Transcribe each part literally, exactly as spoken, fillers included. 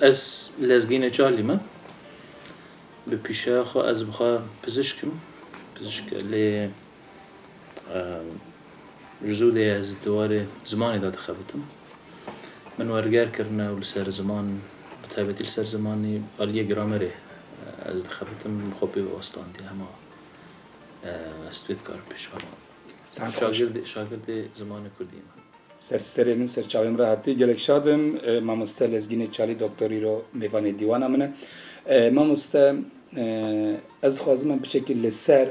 Ez Lezgînê Çalî me. Bi pîşeya xwe ez bi xwe pizişk im. Pizişk e, lê, e, ji zû de ez di warê zimanê de dixebitim. Min werger kirine û li ser ziman, bi taybetî li ser zimanî aliyê gramerê, e, ez dixebitim, min xwe pê westandiye hema, e, ez dê dikarim pêş xwe. Saet xweş. Şagirdê, şagirdê zimanê kurdî me. Ser serê min, ser çavê min re hatî. Gelek şad im. E, mamoste Lezgînê Çalî doktor îro mêvanê dîwana min e. E, mamoste, e, ez dixwazim em piçekî li ser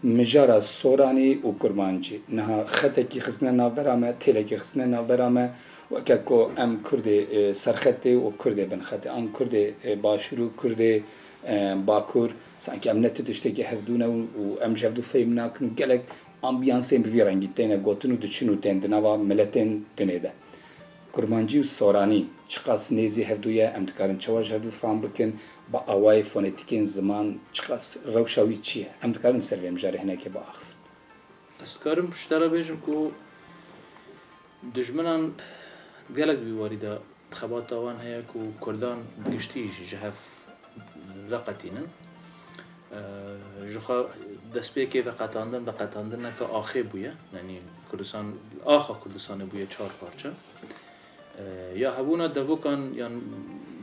mijara soranî û kurmancî. Niha xetekî xistine navbera me, têlekî xistine navbera me. Weke ku em kurdê, e, serxetê û kurdê binxetê, an kurdê, e, başûr û kurdê, e, bakur, sankî em ne tu tiştekî hevdû ne û, û em ji hevdû fehm nakin û gelek ambiyansên bi vî rengî têne gotin û diçin û tên di nava miletên dinê de. Kurmancî û soranî çiqas nêzî hevdû ye, em dikarin çawa ji hevdû fam bikin, bi awayê fonetîkên ziman çiqas rewşa wî çi ye? Em dikarin ser vê mijarê hinekê biaxivin. Ez dikarim ji te re bêjim ku dijminan gelek bi wî warî de xebata wan heye ku kurdan bi giştî ji hev veqetînin. E, ji xwe destpêkê veqetandin, veqetandineke axê bûye. Yanî Kurdistan, axa Kurdistanê bûye çar parçe. E, ya hebûna devokan yan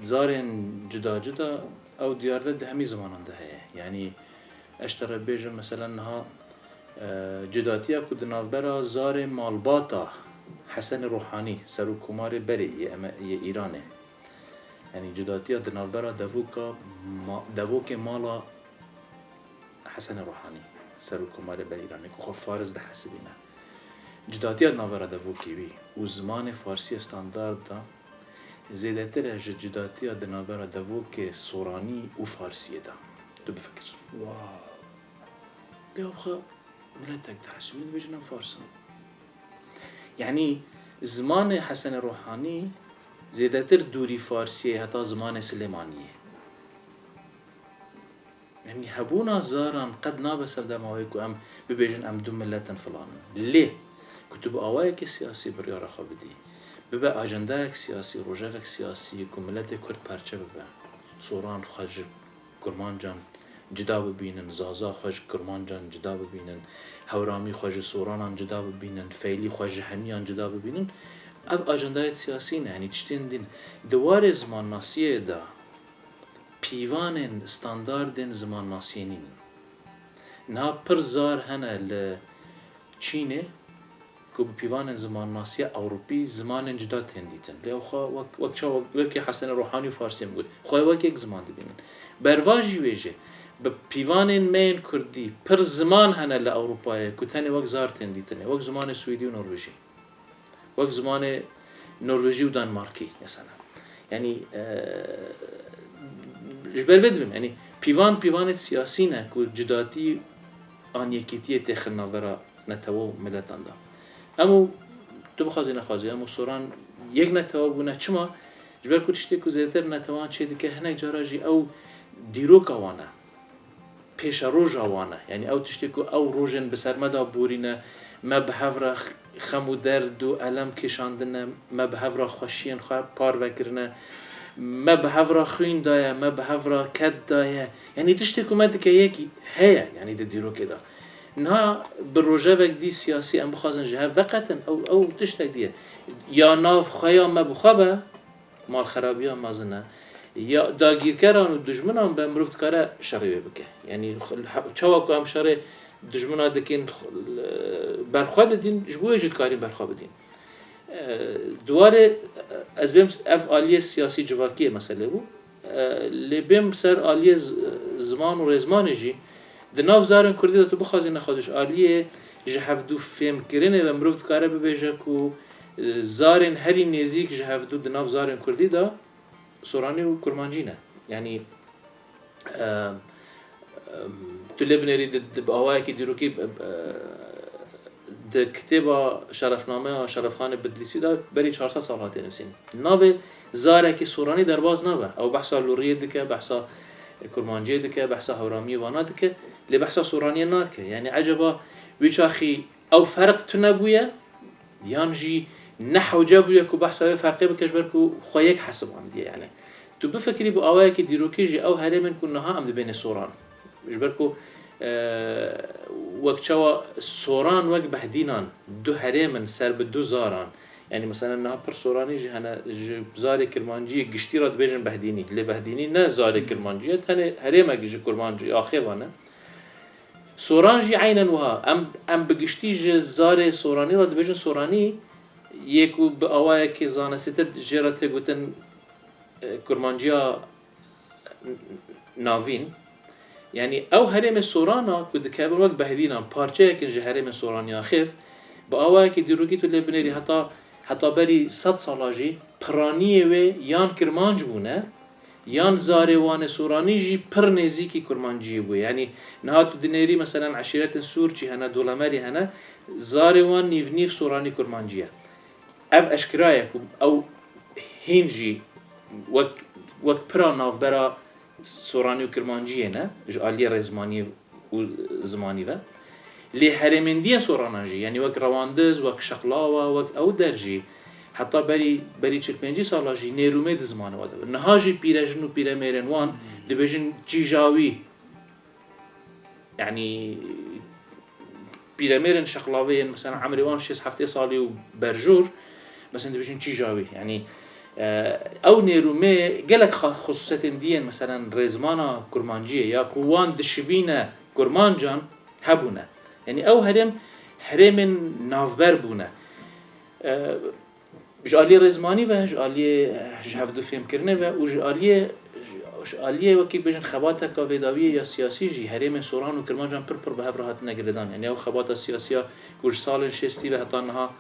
zarên cuda cuda ew diyar de di hemî zimanan de heye. Yanî ez ji te re bêjim, meselen niha, e, cudatiya ku di navbera zarê malbata Hesenê Ruhanî, serokkomarê berê yê eme-, yê Îranê, yanî cudatiya di navbera devoka ma-, devokê mala Hesenê Ruhanî, serokkomarê berê Îranê, ku xwe faris dihesibîne. Cudatiya di navbera devokê wî û zimanê farsiyê standard de zêdetir e ji cudatiya di navbera devokê soranî û farsiyê de. Tu bifikir. Wow. Lê xwe miletek dihesibîne, dibêjin em fars in. Yanî zimanê Hesenê Ruhanî zêdetir dûrî farsiyê heta zimanê Silêmaniyê. Yanî hebûna zaran qet nabe serdema wê ku em bibêjin em du milet in filan in. Lê ku tu bi awayekî siyasî biryara xwe bidî, bibe ajendayek siyasî, rojevek siyasî ku miletê kurd perçe bibe, soran xwe ji kurmancan cuda bibînin, zaza xwe ji kurmancan cuda bibînin, hewramî xwe ji soranan cuda bibînin, feylî xwe ji hemiyan cuda bibînin, ev ajendayê siyasî ne, yanî tiştên din. Di warê zimannasiyê de pîvanên standardên zimannasiyê nînin. Niha pir zar hene li Çînê ku bi pîvanên zimannasiya ewropî zimanên cuda tên dîtin. Lê ew xwe wek, wek çawa, wekî Hesenê Ruhanî û Farsiyê min got, xwe wek yek ziman dibînin. Berva jî wê jî bi pîvanên me yên kurdî pir ziman hene li Ewropayê ku tenê wek zar tên dîtinê, wek zimanê Swêdî û Norwejî. Wek zimanê Norwejî û Danmarkî, mesela. Yanî, e, ji ber vê dibim, yanî pîvan, pîvanê siyasî ne ku cudatî an yekîtiyê têxin navbera netewe û miletan de. Em û tu bixwazî nexwazî, em û soran yek netewe bûne. Çima? Ji ber ku tiştê ku zêdetir netewan çêdike, hinek cara jî ew dîroka wan e. Pêşeroja wan e. Yanî ew tiştê ku ew rojên bi ser me de borîne, me bi hev re xem û derd û elem kêşandine, me bi hev re xweşiyên xwe parve kirine, me bi hev re xwîn daye, me bi hev re ked daye. Yanî tiştê ku me dike yekî heye, yanî di dîrokê de. Niha bi rojevek dî siyasî em bixwazin ji hev veqetin, ew, ew tiştek dî ye. Ya nav xwe ya me bi xwe be, malxerabiya mezin e. Ya dagîrkeran û dijminan be, mirov dikare şerê wê bike. Yanî, he-, çawa ku em şerê dijmina dikin, berxwe didin, ji bo wê jî dikarîn berxwe bidin. E, di warê, ez bêm ev aliyê siyasî civakiyê meselê bû. E, lê bêm ser aliyê z-, ziman û rêzmanê jî, di nav zarên kurdî de tu bixwazî nexwazî ji aliyê ji hevdû fêmkirinê ve mirov dikare bibêje ku, e, zarên herî nêzîk ji hevdû di nav zarên kurdî de soranî û kurmancî ne. Yanî, e, e, tu lê binêrî di, di, bi awayekî dîrokî, e, e, di kitêba Şerefnameya Şerefxanê Bidlîsî de berî çar sed sal hatiye nivîsîn. Navê zarekî soranî derbas nabe. Ew behsa lûriyê dike, behsa kurmanciyê dike, behsa hewramiyê vana dike, lê behsa soraniyê nake. Yanî eceba wî çaxî ew ferq tune bûye, yan jî ne hewce bûye ku behsa wê ferqê bike, ji ber ku xwe yek hesibandiye. Yanî Tu bifikirî bi awayekî dîrokî jî ew herêmên ku niha em dibêne soran. Ji ber ku, e, wek çawa soran wek behdînan du herêm in ser bi du zaran. Yanî mesela niha pir soranî jî hene ji zarê kirmanciyê giştî re dibêjin behdînî. Lê behdînî ne zarê kirmancî ye, tenê herêmek ji kurmancî axêvan e. Soran jî eynen wiha. Em, em bi giştî ji zarê soranî re dibêjin soranî, yê ku bi awayekî zanistîtir jê re tê gotin, e, kurmanciya navîn. Yanî ew herêmê sorana ku dikevin wek behdînan, parçeyek in ji herêmê soranî axêf, bi awayekî dîrokî tu lê binêrî heta, heta berî sed sala jî piraniyê wê yan kirmanc bûne, yan zarê wan ê soranî jî pir nêzîkî kurmanciyê bûye. Yanî niha tu dinêrî, meselen, eşîretên Sûrçî hene, Dolemerî hene, zarê wan nîv nîv soranî kurmancî ye. Ev eşkira ye ku ew hîn jî wek, wek pira navbera soranî û kirmanciyê ne, ji aliyê rêzmaniyê û zimanî ve. Lê herêmên diyên soranan jî, yanî wek Rewandiz, wek Şeqlawa, wek Ewder jî, heta berî, berî çil pêncî sala jî nêrûmê di zimanê wan de bû. Niha jî pîrejin û pîremêrên wan dibêjin çîjawî. Yanî pîremêrên Şeqlavê yên, mesela, emrê wan şêst heftê salî û berjor, mesela, dibêjin çîjawî. Yanî, e, ew nêrûmê gelek xa-, xisûsiyetên diyên, mesela, rêzmana kurmanciyê ya ku wan dişibîne kurmancan hebûne. Yanî ew herêm, herêmên navber bûne. E, Ji aliyê rêzmanî ve, ji aliyê, eh, ji hevdu fêmkirinê ve û ji aliyê, ji aliyê wekî bêjin xebateka vêdawiyê ya siyasî jî herêmên soran û kirmancan pir pir bi hev re hatine girêdan. Yanî ew xebata siyasî ya ku ji salên şêstî ve heta niha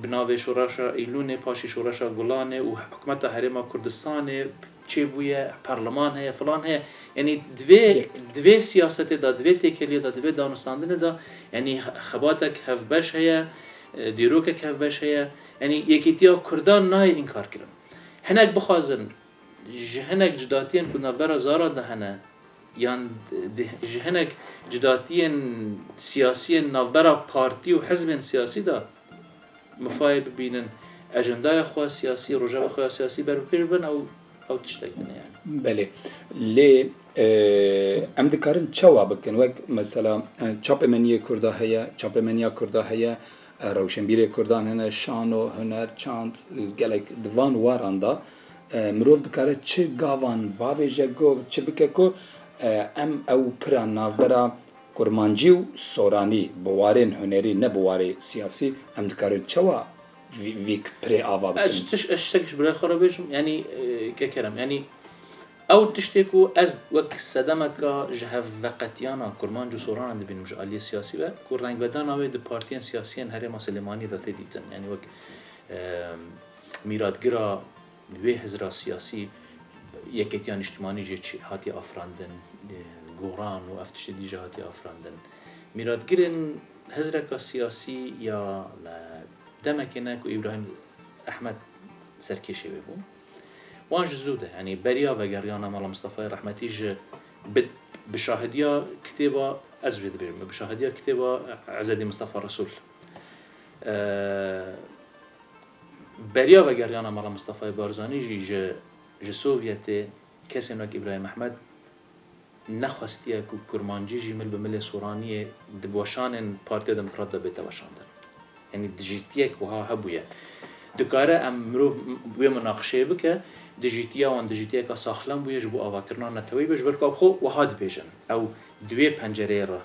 bi navê Şoreşa Îlûnê, paşî Şoreşa Gulanê û hikûmeta Herêma Kurdistanê çêbûye, perleman heye, filan heye. Yanî di vê, Yek. di vê siyasetê de, di vê têkeliyê de, di vê danûstandinê de, yanî xebatek hevbeş heye, e, dîrokek hevbeş heye. Yanî yekîtiya Kurdan nayê înkarkirin. Hinek bixwazin ji hinek cudatiyên ku navbera Zara de hene, yan di, ji hinek cudatiyên siyasiyên navbera partî û hizbên siyasî de mifayê bibînin, ejendaya xwe siyasî, rojeva xwe ya siyasî ber bi pêş bibin, ew, ew tiştek din e yanî. Belê. Lê, e, em dikarin çawa bikin? Wek mesela, e, çapemeniyê Kurda heye, çapemeniya Kurda heye, e, rewşenbîrê Kurdan hene, şano, huner, çand, e, gelek di van waran de, e, mirov dikare çi gavan bavêje ku, çi bike ku, e, em ew pira navbera kurmancî û soranî bi warên hunerî, ne bi warê siyasî, em dikarin çawa vî, vî pirê ava bikin? Ez tiş-, ez tiştek ji birayê xwe re bêjim, yanî, e, kekerem, yanî ew tiştê ku ez wek sedemeka ji hev veqetiyana kurmanc û soranan dibînim ji aliyê siyasî ve, ku rengvedana wê di partiyên siyasiyên Herêma Silêmaniyê de tê dîtin. Yanî wek, e, mîratgira wê hizra siyasî, Yekêtiya Niştimanî jê çi-, hatiye afirandin, e, Goran û ev tiştê dî jî hatiye afirandin. Mîratgirên hizreka siyasî ya me demekê ne ku Îbrahîm Ehmed serkêşê wê bû. Wan ji zû de, yanî beriya vegeriyana Mala Mistefayê rehmetî ji bi, bi şahidiya kitêba, ez vê dibêjim, bi şahidiya kitêba Ezedî Mistefa Resûl. E, beriya vegeriyana Mala Mistefayê Barzanî jî ji, ji Sovyetê kesên wek Îbrahîm Ehmed nexwestiye ku kurmancî jî mil bi milê soraniyê di weşanên Partiya Demokrat de bête weşandin. Yanî dijîtiyek wiha hebûye. Dikare em mirov wê munaqişeyê bike, dijîtiya wan dijîtiyeka saxlem bûye ji bo avakirina neteweyî be, ji ber ku ew xwe wiha dibêjin. Ew di wê pencereyê re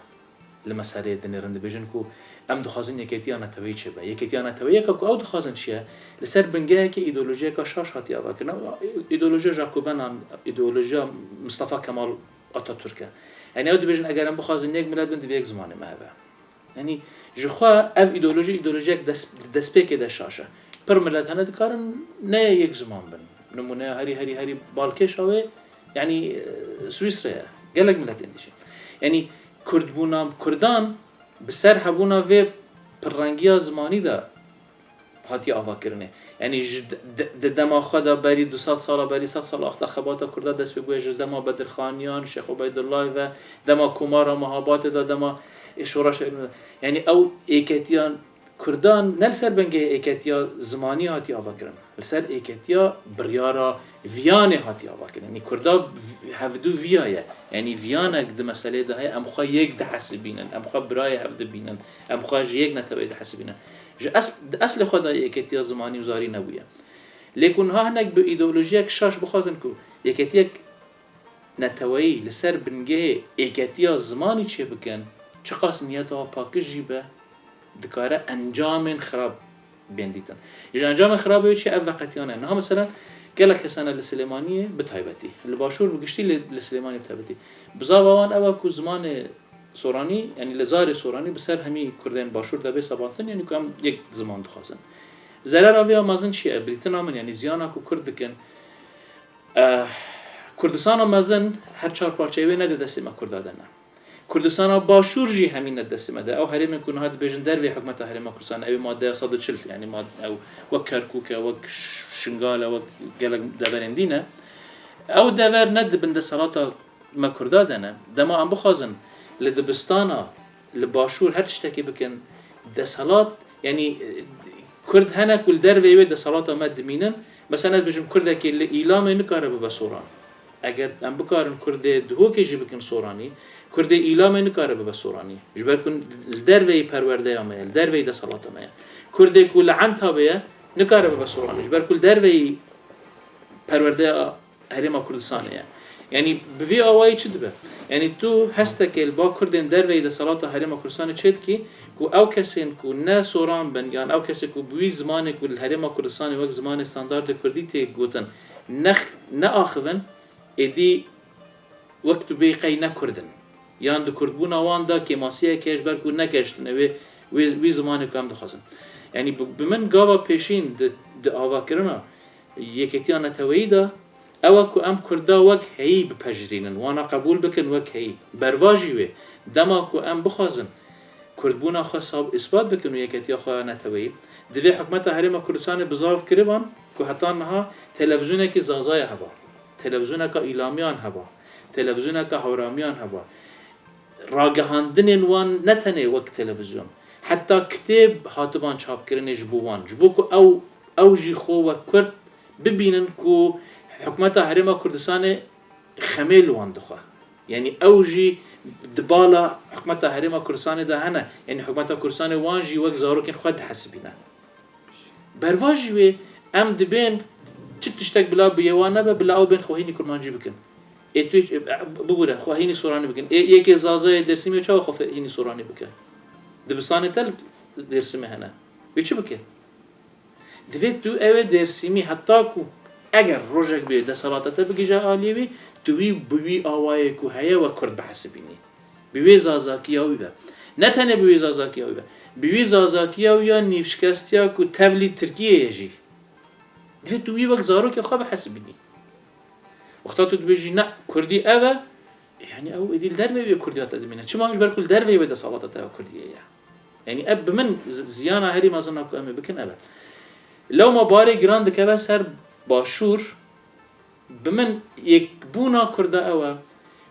li meseleyê dinêrin, dibêjin ku em dixwazin yekêtiya neteweyî çêbe. Yekêtiya neteweyî yeka ku ew dixwazin çi ye? Li ser bingehekî îdeolojiyeka şaş hatiye avakirin. Ew îdeolojiya Jakobenan, îdeolojiya Mistefa Kemal Atatürk e. Yanî ew dibêjin, eger em bixwazin yek milet bin, divê yek zimanê me hebe. Yanî ji xwe ev îdeolojî, îdeolojiyek des-, di destpêkê de şaş e. Pir milet hene dikarin ne yek ziman bin. Nimûneya herî, herî, herî balkêşa wê, yanî, e, Swîsre ye. Gelek miletên dî jî. Yanî Kurdbûna Kurdan bi ser hebûna vê pirrengiya zimanî de hatiye avakirinê. Yanî ji de-, de-, di dema xwe de berî du sed sala, berî sed sala wexta xebata Kurda dest pê bûye, ji dema Bedirxaniyan, Şêx Ubeydullayê ve, dema Komara Mehabatê de, dema, e, şoreşa, yanî ew êketiya Kurdan ne li ser bingehê êketiya zimanî hatiye avakirin. Li ser êketiya biryara Viyanê hatiye avakirin. Yanî Kurda hevdu viya ye. Yanî Viyanek di meselê de heye, em xwe yek dihesibînin, em xwe birayê hev dibînin, em xwe ji yek neteweyê dihesibînin. Ji es-, di eslê xwe de êketiya zimanî û zarî nebûye. Lê ku niha hinek bi îdeolojiyek şaş bixwazin ku yeketiyek neteweyî li ser bingehê êketiya zimanî çêbikin, çiqas niyeta pakij jî be, dikare encamên xirab bên dîtin. Ji encamên xirabê wê çi ye? Ev veqetiyane. Niha mesela gelek kes hene li Silêmaniyê bi taybetî, li Başûr bi giştî, lê li Silêmaniyê bi taybetî. Bizava wan ew e ku zimanê soranî, yanî li zarê soranî bi ser hemî Kurdên Başûr de bê sebatin, yanî ku em yek ziman dixwazin. Zerera vê ya mezin çi ye? Bi dîtina min, yanî ziyana ku Kurd dikin, Eh, Kurdistana mezin her çar parçeyê wê ne di destê me Kurda de ne. Kurdistana Başûr jî hemî ne di destê me de. Ew herêmên ku niha dibêjin dervê hikûmeta Herêma Kurdistanê, ew ê madeya sed û çil, yanî mad-, ew wek Kerkûk e, wek Ş-, Şingal e, wek gelek deverên dî ne. Ew dever ne di bin desthilata me Kurda de ne. Dema em bixwazin li dibistana, li Başûr her tiştekê bikin, desthilat, yanî, e, Kurd hene ku li derveyî wê desthilata me dimînin. Mesela ez bêjim, Kurdekî li Îlamê nikare bibe soran. Eger em bikarin Kurdê Duhokê jî bikin soranî, Kurdê Îlamê nikare bibe soranî. Ji ber ku li derveyî perwerdeya me ye, li derveyî desthilata me ye. Kurdê ku li Entabê ye, nikare bibe soranî. Ji ber ku li derveyî perwerdeya Herêma Kurdistanê ye. Yanî bi vî awayî çi dibe? Yanî tu hesteke li ba Kurdên derveyî desthilata Herêma Kurdistanê çêdikî ku ew kesên ku ne soran bin, yan ew kesên ku bi wî zimanê ku li Herêma Kurdistanê wek zimanê standardê Kurdî tê gotin, nex-, neaxivin, êdî wek tu bê qey ne Kurd in. Yan di Kurdbûna wan de kêmasiyek heye ji ber ku negeştine wê, wê, wî zimanê ku em dixwazin. Yanî bi, bi min gava pêşîn di, di avakirina yeketiya neteweyî de ew e ku em Kurda wek heyî bipejirînin, wana qebûl bikin wek heyî. Berva jî wê, dema ku em bixwazin Kurdbûna xwe sab-, îspat bikin û yeketiya xwe ya neteweyî, divê hikûmeta Herêma Kurdistanê bizav kiriban ku heta niha televîzyonekî Zazayê heba, televîzyoneka Îlamiyan heba, televîzyoneka Hewramiyan heba. Ragihandinên wan ne tenê wek televîzyon, heta kitêb hatiban çapkirinê ji bo wan, ji bo ku ew, ew jî xwe wek Kurd bibînin ku hikûmeta Herêma Kurdistanê xemê li wan dixwe. Yanî ew jî di bala hikûmeta Herêma Kurdistanê de hene. Yanî hikûmeta Kurdistanê wan jî wek zarokên xwe dihesibîne. Berva jî wê em dibên çi tiştek bila bi yê wan nebe, bila ew bên xwehînî kurmancî bikin. Ê tu, e, bibûre, xwehînî soranî bikin. Ê yekê Zazayê Dêrsimê çawa xwehînî soranî bike? Dibistanê te li Dêrsimê hene. Wê çi bike? Divê tu ew ê Dêrsimî heta ku eger rojek bê desthilata te bigihîje aliyê wî, tu wî bi wî awayê ku heye wek Kurd bihesibînî. Bi wê zazakiya wî ve. Ne tenê bi wê zazakiya wî ve. Bi wî zazakiya wî ya nîvşikestiya ku tevlî Tirkiyê ye jî. Divê tu wî wek zarokê xwe bihesibînî. Wexta tu dibêjî, ne, Kurdî ev e, yanî ew êdî li derveyî wê Kurdiya te dimîne. Çima? Ji ber ku li derveyî wê desthilata te ya Kurdiyê ye. Yanî ev bi min zi-, ziyana herî mezin a ku em ê bikin ev e. Lewma barê giran dikeve ser Başûr, bi min yekbûna Kurda ew e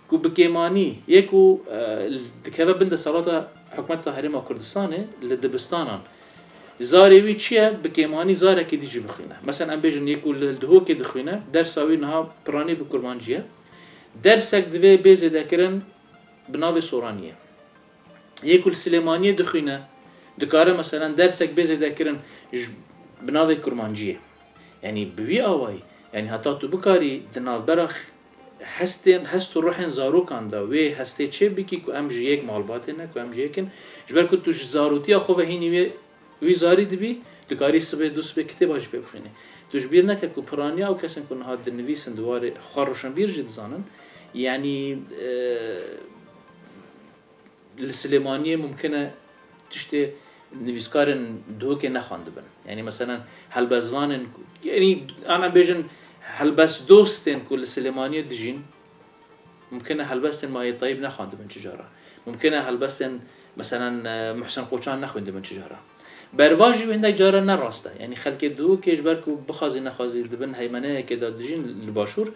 ku bi kêmanî yê ku, e, dikeve bin desthilata hikûmeta Herêma Kurdistanê li dibistanan. Zarê wî çi ye? Bi kêmanî zarekî dî jî bixwîne. Mesela em bêjin yê ku li Duhokê dixwîne, dersa wî niha piranî bi kurmancî ye. Dersek divê bê zêdekirin bi navê soraniyê. Yê ku li Silêmaniyê dixwîne, dikare meselen dersek bê zêdekirin ji, bi navê kurmanciyê. Yanî bi vî awayî, yanî heta tu bikarî di navbera x-, hestên, hest û ruhên zarokan de wê hestê çê bikî ku em ji yek malbatê ne, ku em ji yek in. Ji ber ku tu ji zarotiya xwe ve hînî wê, wî zarî dibî, dikarî sibê du sibê kitêba jî pê bixwînî. Tu ji bîr neke ku piraniya ew kesên ku niha dinivîsin di warê xwe roşenbîr jî dizanin, yanî, e, li Silêmaniyê mumkin e tiştê nivîskarên Duhokê nexwendibin. Yanî meselen helbestvanên, yanî ana bêjin helbestdostên ku li Silêmaniyê dijîn, mumkin e helbestên Mayê Tayîb nexwendibin çi cara. Mumkin e helbestên meselen, e, Muhsin Qoçan nexwendibin çi cara. Berva jî wê hindek cara ne rast e. Yanî xelkê Duhokê ji ber ku bixwazî nexwazî di bin heymeneyekê de dijîn li Başûr.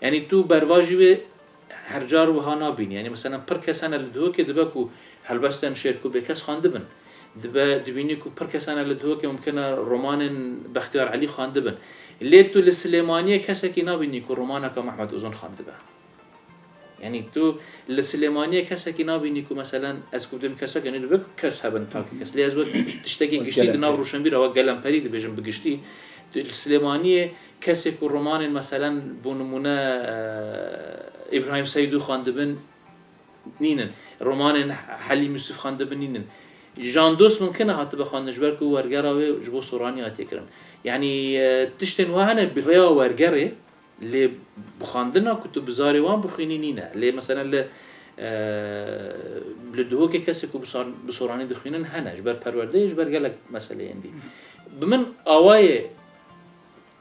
Yanî tu berva jî wê her car wiha nabînî. Yanî meselen pir kes hene li Duhokê dibe ku helbestên Şêrko Bêkes xwendibin. Dibe, dibînî ku pir kes hene li Duhokê mumkin e romanên Bextiyar Elî xwendibin. Lê tu li Silêmaniyê kesekî nabînî ku romaneke Mehmet Uzun xwendibe. Yanî tu li Silêmaniyê kesekî nabînî ku meselen ez ku bidim kesekî, yanî dibe kes hebin takî kes. Lê ez wek tiştekî Wek giştî di nav gelemperî. Rûşenbîra wek gelemperî dibêjim bi giştî. Tu li Silêmaniyê kesê ku romanên meselen bo nimûne, e, Îbrahîm Seydû xwendibin, nînin. Romanên Helîm Yusuf xwendibin nînin. Jan Dost mumkin e hatibe xwendin, ji ber ku wergera wê ji bo Soranî hatiye kirin. Yanî, e, tiştên wa hene bi rêya wergerê, lê bi xwendina ku tu bi zarê wan bixwînî nîne. Lê meselen li, e, li Duhokê kesê ku bi sar-, bi Soranî dixwînin hene. Ji ber perwerdeyê, ji ber gelek meseleyên dî. Bi min awayê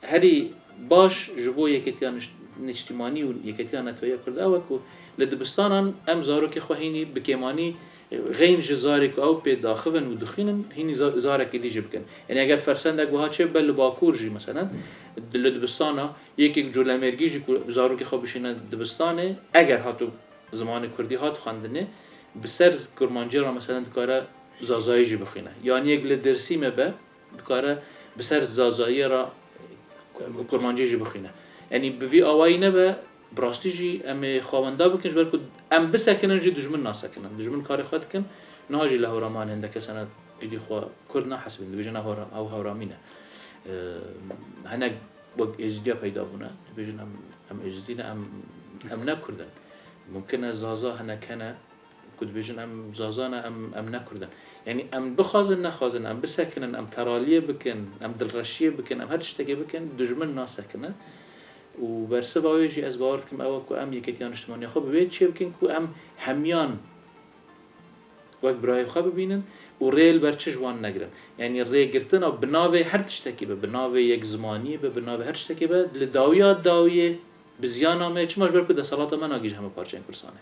herî baş ji bo Yeketiya Niş-, Niştimanî û Yeketiya Neteweyî ya Kurd ew e ku li dibistanan em zarokê xwe hînî bi kêmanî, e, xeyn ji zarê ku ew pê daxivin û dixwînin, hînî za-, zarekî dî jî bikin. Yanî eger fersendek wiha çêbibe li Bakur jî, meselen, di-, li dibistana yekî colemêrgî jî ku zarokê xwe bişîne dibistanê, eger hatu zimanê kurdî hat xwendinê, bi ser z-, kurmancî re, meselen, dikare zazayî jî bixwîne. Yan yek li Dêrsîmê be, dikare bi ser zazayiyê re, e, kurmancî jî bixwîne. Yanî bi vî awayî nebe, bi rastî jî em ê xwe wenda bikin, ji ber ku em bisekinin jî dijmin nasekinin. Dijmin karê xwe dikin, niha jî li Hewraman hindek kes hene êdî xwe kurd nahesibin, dibêjin ew Hewra-, ew Hewramî ne. E, hinek wek Êzidiya peyda bûne, dibêjin em, em Êzidî ne, em, em ne kurd in. Mumkin e zaza hinek hene, ku dibêjin em zaza ne, em, em ne kurd in. Yanî em bixwazin nexwazin, em bisekinin, em teraliyê bikin, em dilreşiyê bikin, em her tiştekê bikin, dijmin nasekine. Û bersiva wê jî ez bawer dikim ew e ku em yeketiya niştimaniya xwe bi wê çê bikin ku em hemiyan wek birayê xwe bibînin û rê li ber çi ji wan negirin. Yanî rêgirtina bi navê her tiştekî be, bi navê yekzimaniyê be, bi navê her tiştekê be, li dawiya dawiyê bi ziyana me, çima ji ber ku desthilata me nagihîje hemû parçeyên Kurdistanê.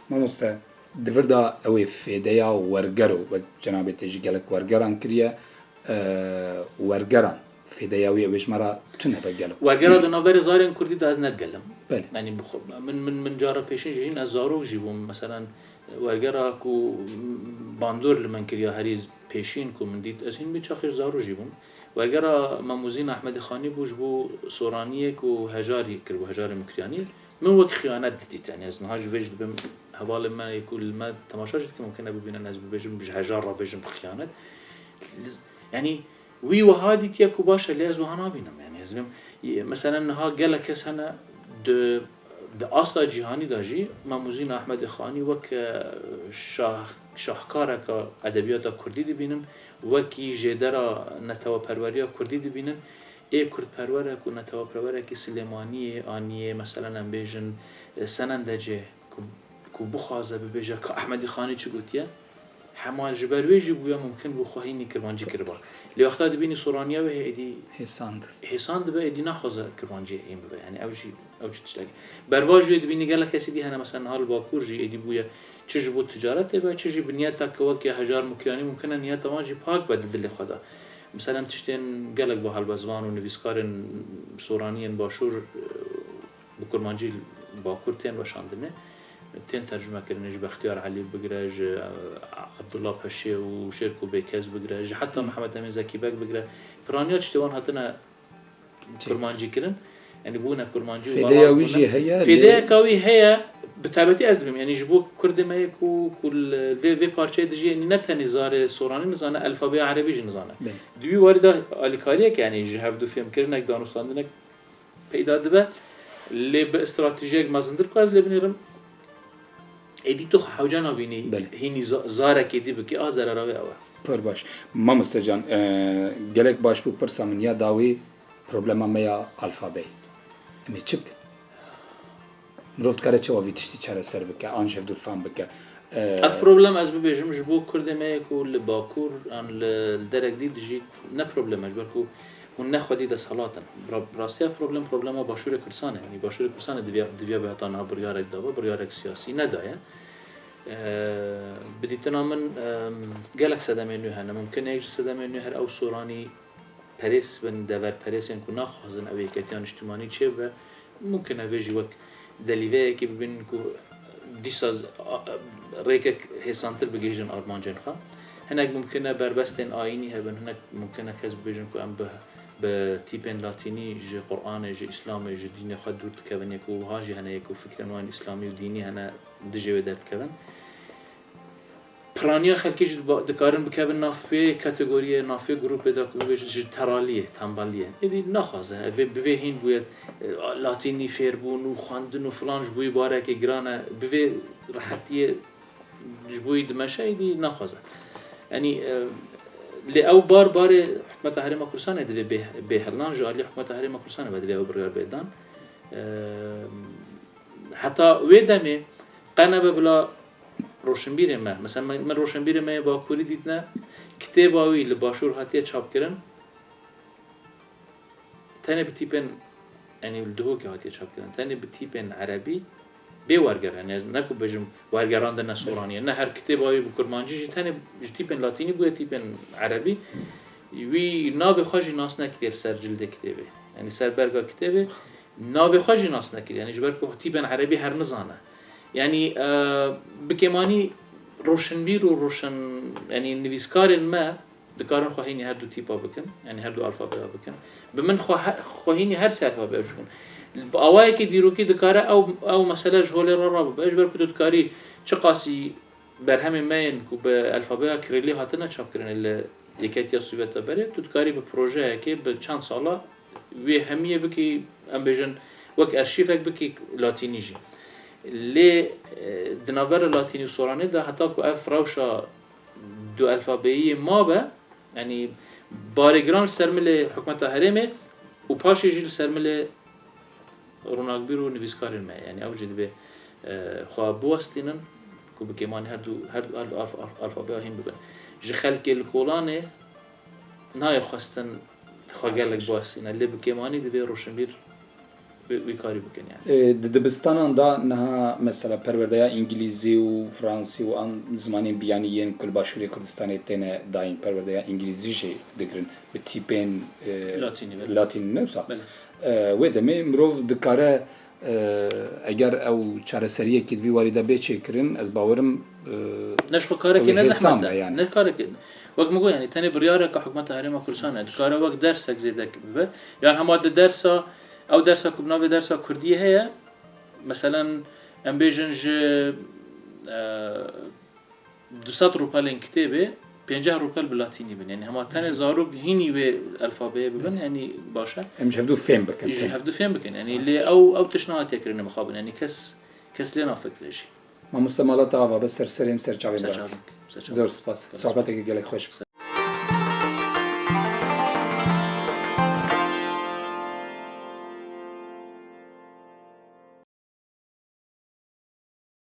Mamoste, di vir de ew ê fêdeya wergero, wek cenabê te jî gelek wergeran kiriye, e, wergeran, fêdeya wê, wê ji me re tune be gelo. Wergera di navberê zarên kurdî de ez nedigelim. Belê. Yanî bi xwe, min, min, min cara pêşîn jî hîn ez zarok jî bûm. Meselen, wergera ku bandor li min kiriya herî pêşîn ku min dît, ez hîn bi çaxê ji zarok jî bûm. Wergera Mamûzîn Ehmedê Xanî bû ji bo Soraniyê ku hejarî kiribû, hejarê Mukriyanî. Min wek xiyanet didît, yanî ez niha ji vê jî dibim, hevalên me yê ku li me temaşa jî dikin, mumkin e bibînin, ez bibêjim, ji hejar re bêjim bi xiyanet. Li, yanî wî wiha dîtiye ku baş e, lê ez wiha nabînim, yanî ez bim, meselen niha gelek kes hene di, di asta cîhanî de jî Mamûzîn Ehmedê Xanî wek, e, şah-, şahkareka edebiyata kurdî dibînin, wekî jêdera neteweperweriya kurdî dibînin. Ê kurdperwerek û neteweperwerekî Silêmaniyê, Aniyê, meselen em bêjin, e, Senendecê, ku, ku bixwaze bibêje ka Ehmedî Xanî çi gotiye, hema ji ber wê jî bûye mumkin bû xwe hînî kirmancî kiriba. Lê wexta dibînî Soraniya wê hê êdî Hêsan di. Hêsan dibe, êdî naxwaze kirmancî hîn bibe. Yanî ew jî, ew jî tiştek. Berva jî wê dibînî gelek kesî dî hene, mesela niha li Bakur jî êdî bûye çi ji bo ticaretê be, çi jî bi niyeta ku wekî hejar Mukriyanî mumkin e niyeta wan jî pak be di dilê xwe de. Misalen tiştên gelek bi helbestvan û nivîskarên Soraniyên Başûr, e, bi kurmancî Bakur tên weşandinê, tên tercume kirinê, ji Bextiyar Elî bigire, ji, e, Abdullah Peşê û Şêrko Bêkes bigire, ji heta Mihemed Emîn Zekî Beg bigire, piraniya tiştê wan hatine Çêkir. Kurmancî kirin. Yanî bûne kurmancî û Fêdeya wî jî heye, lê fêdeyeka wî heye, bi taybetî ez dibêm. Yanî ji bo kurdê me yê ku, ku li vê, vê parçeyê dijî, yanî ne tenê zarê Soranî nizane, elfabeya Erebî jî nizane. Belê. Di wî warî de alîkariyek, yanî ji hevdû fêmkirinek, danûstandinek peyda dibe. Lê bi stratejiyek mezintir ku ez lê binêrim, êdî tu xwe hewce nabînî, Belê. Hînî za-, zarekê dî bikî, a zerera wê ew e. Pir baş. Mamoste can, e, gelek baş bû pirsa min ya dawî, problema me ya alfabeyê. Em ê çi bikin? Mirov dikare çawa vî tiştî çareser bike, an ji hevdû fam bike? E, Ev problem ez bibêjim ji bo kurdê me yê ku li Bakur an li, li derek dî dijî ne problem e, ji ber ku hûn ne xwedî desthilat in. Bi ra-, bi rastî ev problem, problema Başûrê Kurdistanê. Yanî Başûrê Kurdistanê diviya, diviya be heta niha biryarek dabe, biryarek siyasî nedaye. Eee, bi dîtina min, eee, gelek sedemên nû hene. Mumkin e yek ji sedemên nû her ew soranî perês bin, deverperêsên ku naxwazin ew yeketiya niştimanî çêbibe. Mumkin e vê jî wek delîveyekê bibînin ku dîsa z-, a, a, rêkek hêsantir bigihîjin armancên xwe. Hinek mumkin e berbestên ayînî hebin, hinek mumkin e kes bibêjin ku em bi, bi tîpên latînî ji Quranê, ji Îslamê, ji dînê xwe dûr dikevin, yek û wiha jî hene, yek û fikrên wan Îslamî û dînî hene dijê wê derdikevin. Piraniya xelkê jî diba-, dikarin bikevin nav vê kategoriyê, nav vê grûpê de ku bibêjin ji teraliyê, tembeliyê. Êdî naxwaze, ev ê bi vê hîn bûye, e, latînî fêrbûn û xwendin û filan ji bo wî barekê giran e, bi vê rehetiyê ji bo wî dimeşe, êdî naxwaze. Yanî, e, lê ew bar barê hikûmeta Herêma Kurdistanê divê bê, bê hildan, ji alî hikûmeta Herêma Kurdistanê ve divê ew biryar bê dan. E, heta wê demê qe nebe bila roşinbîrê me. Mesela me, me roşinbîrê me yê Bakurî dîtine, kitêba wî li Başûr hatiye çapkirin, tenê bi tîpên, yanî li Duhokê hatiye çapkirin, tenê bi tîpên erebî bê werger. Yanî ez ne ku bêjim wergerandine Soraniyê, ne her kitêba wî bi kurmancî jî, tenê ji tîpên latînî bûye tîpên erebî. Wî navê xwe jî nas nekiriye li ser cildê kitêbê. Yanî ser berga kitêbê navê xwe jî nas nekiriye. Yanî ji ber ku tîpên erebî her nizane. Yanî, e, bi kêmanî roşinbîr û roşin, yanî nivîskarên me dikarin xwe hînî her du tîpa bikin, yanî her du alfabeya bikin. Bi min xwe he-, xwe hînî her sê alfabeya bikin. Bi awayekî dîrokî dikare ew, ew mesele ji holê re rabibe. Ji ber ku tu dikarî çiqasî berhemên me yên ku bi alfabeya Kirîlî hatine çapkirin li Yeketiya Sovyeta berê, tu dikarî bi projeyekê, bi çend sala wê hemiyê bikî, em bêjin, wek arşîvek bikî latînî jî. Lê, e, di navbera latînî û soranê de heta ku ev rewşa du alfabeyiyê mabe, yanî barê giran li ser milê hikûmeta herêmê û paşê jî li ser milê ronakbîr û nivîskarên me. Yanî ew jî divê, e, xwe biwestînin ku bi kêmanî her du, her du, her du alf-, alf-, alfabeya hîn bibin. Ji xelkê li kolanê nayê xwestin xwe gelek biwestîne, lê bi kêmanî divê roşinbîr wî, wî karî bikin yani. E, di dibistanan de niha mesela perwerdeya îngilîzî û fransî û an zimanên biyanî yên ku li Başûrê Kurdistanê têne dayîn, perwerdeya îngilîzî jî digirin bi tîpên, e, Latînî, belê. Latînî ne wisa? Belê. E, wê demê mirov dikare, e, eger ew çareseriyekî di vî warî de bê çêkirin, ez bawerim, e, Ne ji xwe karekê ew ê ne hêsan zehmet be e. Yani. Ne karekê. Wek min got, yani tenê biryareke hikûmeta Herêma Kurdistan e. Dikare wek dersek zêde bibe. Yan hema di dersa, ew dersa ku bi navê dersa Kurdiyê heye, meselen, em bêjin ji, e, du sed rûpelên kitêbê, pênceh rûpel bi latînî bin. Yani hema tenê zarok hînî wê alfabeyê bibin, yani baş e. Em ji hevdû fêm bikin, Ji tenê. Hevdû fêm bikin. Yani lê ew, ew tişt nehatiye kirinê mixabin. Yani kes, kes lê nafikire jî. Mamoste, mala te ava be, ser serê min, ser çavên Ser be. Çavên, ser çavên. Zor spas. Sohbeteke gelek xweş bû.